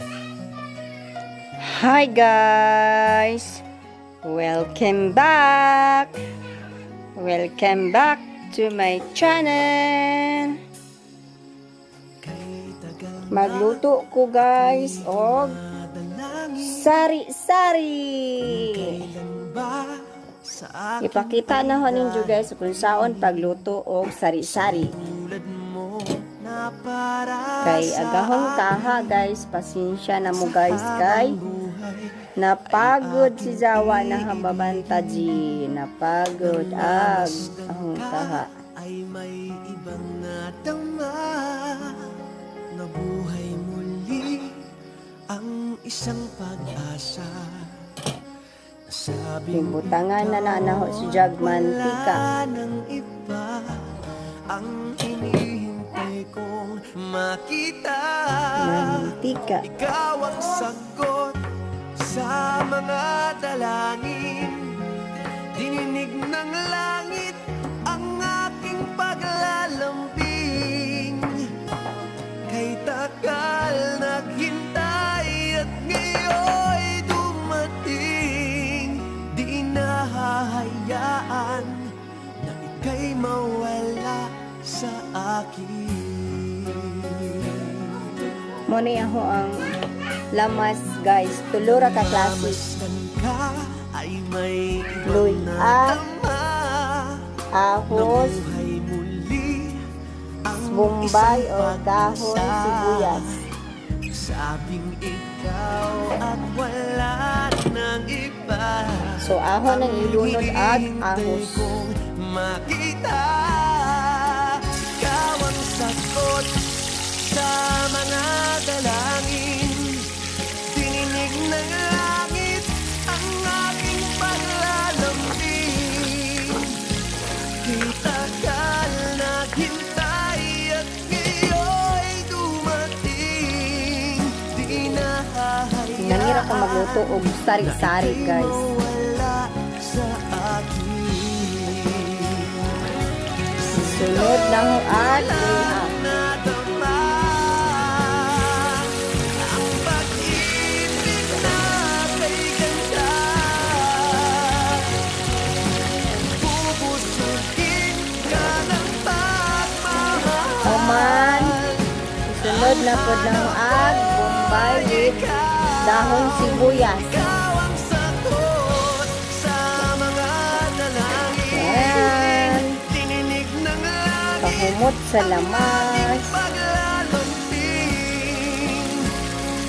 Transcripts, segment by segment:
Hi guys! Welcome back! Welcome back to my channel! Magluto ko, guys, og sari-sari! Ipakita na ho ninyo, guys, kung saon pagluto og sari-sari. Kay agahong kaha, guys, pasensya na mo, guys, kay napagod si Zawa na hababanta ji. Napagod ag ahong kaha. Ay may ibang nadama. Nabuhay muli ang isang pag-asa. Nasabing Butangan na na naho si Jag mantika. wala ng iba ang hinihintay kong makita. Mantika. Ikaw ang sagot sa mga dalangin. Dininig ng langit ang aking paglalambing. Kay tagal naghintay at ngayon'y dumating. Di nahahayaan na ika'y mawala sa akin. Mo ni ako ang lamas, guys. Tulo ra ka klase. Masdan ka ay may ibang Luya, nadama. Ahos, Nabuhay muli ang bombay isang o dahon pag-asa. Sibuyas. Sabing ikaw at wala nang iba. So ahon ang ilunod at Hinihintay ahos. Kong makita. Ikaw ang sagot sa mga dalangin. Dininig ng langit ang aking paglalambing. Di tagal naghintay at ngayon'y dumating. Di nahahayaan Nangira ko magluto og sari-sari, guys. mawala sa akin. Sunod na ho at luya. Nadama ang pag-ibig na kay ganda. Bubusugin ka ng pagmamahal. Oman, sunod na pod na ho at bombay with dahon sibuyas. Ikaw ang sagot sa mga dalangin. Yan. Dininig ng langit Pahumot sa lamas. Paglalambing.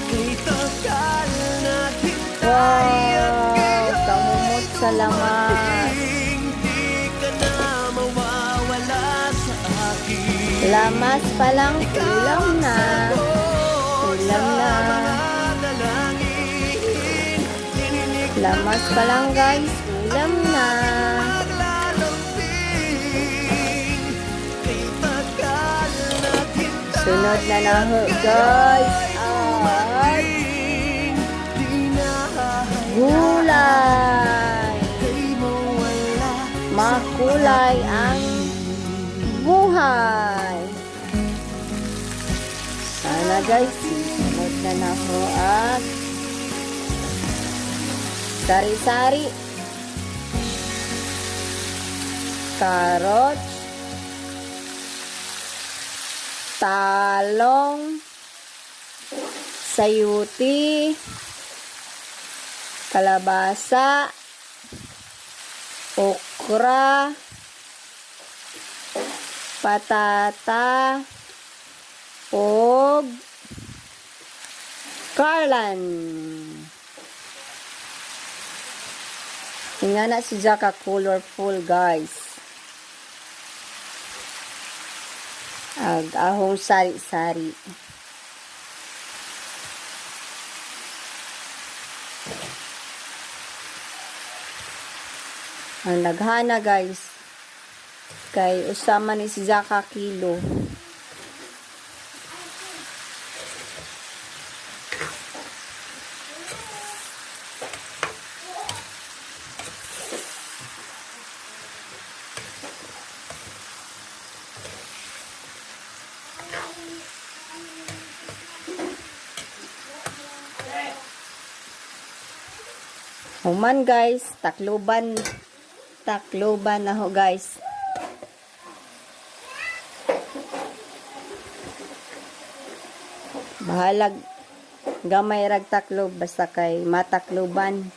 Kay tagal naghintay at Wow, kahumot sa lamas. dumating. Di ka na mawawala sa akin. Lamas pa lang, ulam na. Ulam na. Dalangin. Dininig Lamas pa lang, guys, ulam na. Paglalambing. Kay tagal naghintay Sunod na na ho, guys. At dumating. Di nahahayaan gulay. kay mawala. Makulay ang buhay. Sana, guys, sunod na na ho at sari-sari. Carrots, talong, sayuti, kalabasa, okra, patata, og karlan. Ingana si Jaka colorful, guys. Ag ahong sari-sari. Ang naghana, guys. Kay usama ni si Zaka kilo. Human guys, takluban. Takluban na ho guys. Bahalag gamay rag taklob basta kay matakluban.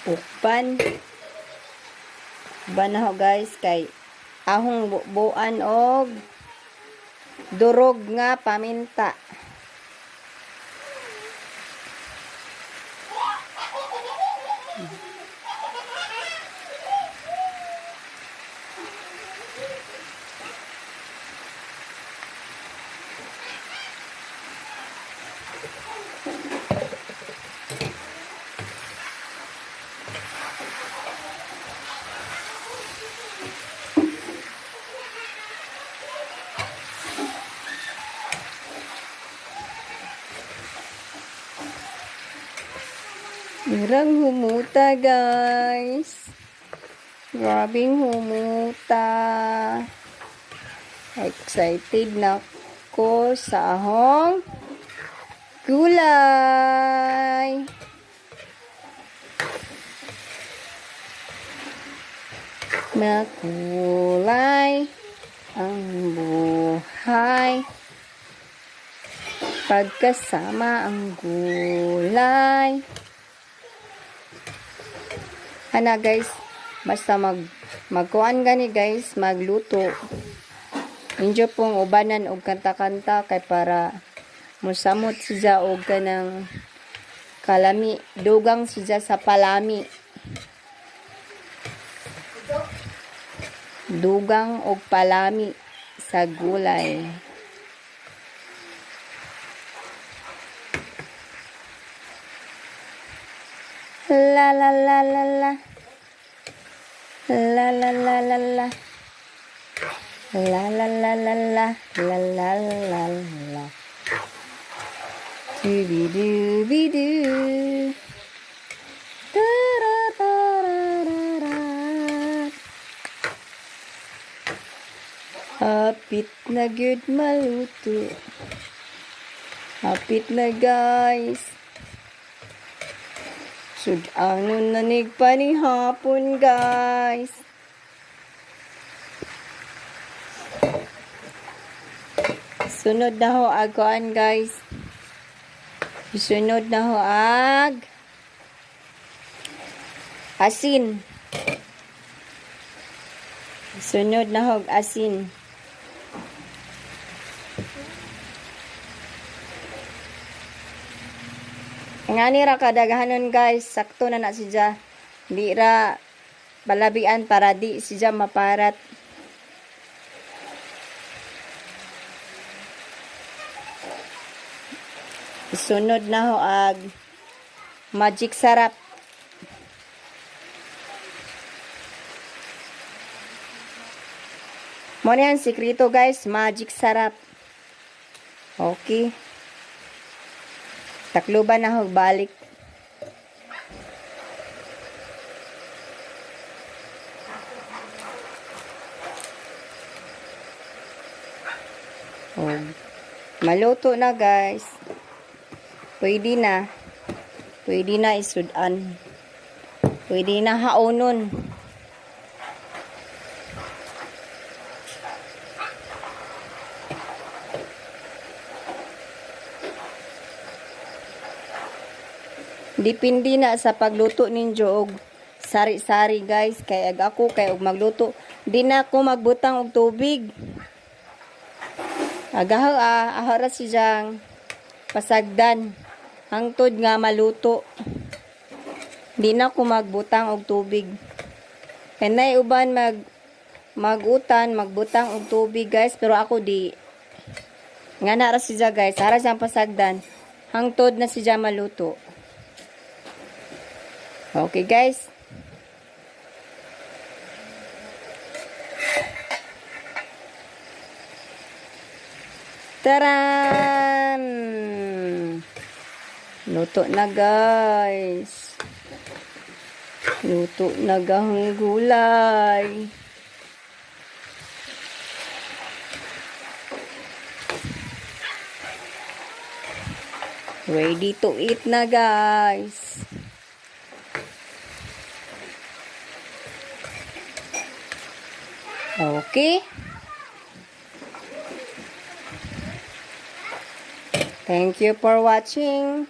Ukpan. Uban na ho guys kay ahong bubuan og durog nga paminta. Irang humuta guys. Grabing humuta. Excited na ko sa ahong gulay. Makulay ang buhay. Pagkasama ang gulay. Ana guys, basta magkuan gani guys, magluto. Injo pong ubanan og kanta-kanta kay para musamot siya og kanang kalami, dugang siya sa palami. Dugang og palami sa gulay. La la la la la. La la la la la. La la la la la la la la la. Dooby dooby doo. Da da da da da da. Hapit na gyud maluto. Hapit na guys. Sud-anon na nigpanihapon guys. Sunod na ho agoan guys. Sunod na ho ag asin. Sunod na ho asin. Nga ni ra kadaghanon guys, sakto na na siya. Di ra balabian para di siya maparat. Sunod na ho ag magic sarap. Mo na yan, sikreto guys, magic sarap. Okay. Takluban na ho, balik. Oh. Maluto na guys. Pwede na. Pwede na isudan. Pwede na haonon. Depende na sa pagluto ninyo og sari-sari guys, kay ag ako kay og magluto di na ako magbutang og tubig. Agaho ah, ahora si Jang. Pasagdan. Hangtod nga maluto. Di na ko magbutang og tubig. Kanay uban magutan, magbutang og tubig, guys, pero ako di. Nga na ra siya, guys, ara siyang pasagdan. Hangtod na siya maluto. Okay, guys. Taran! Luto na, guys. Luto na gahong gulay. Ready to eat na, guys. Okay. Thank you for watching.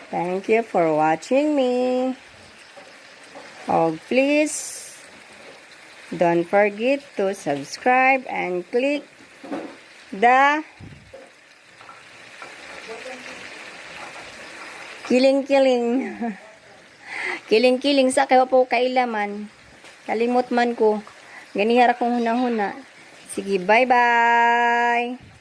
Thank you for watching me. Oh, please don't forget to subscribe and click the kiling kiling. Kiling kiling sa kay wa po kailaman. Kalimot man ko. Ganihara kong hunahuna. Sige, bye bye.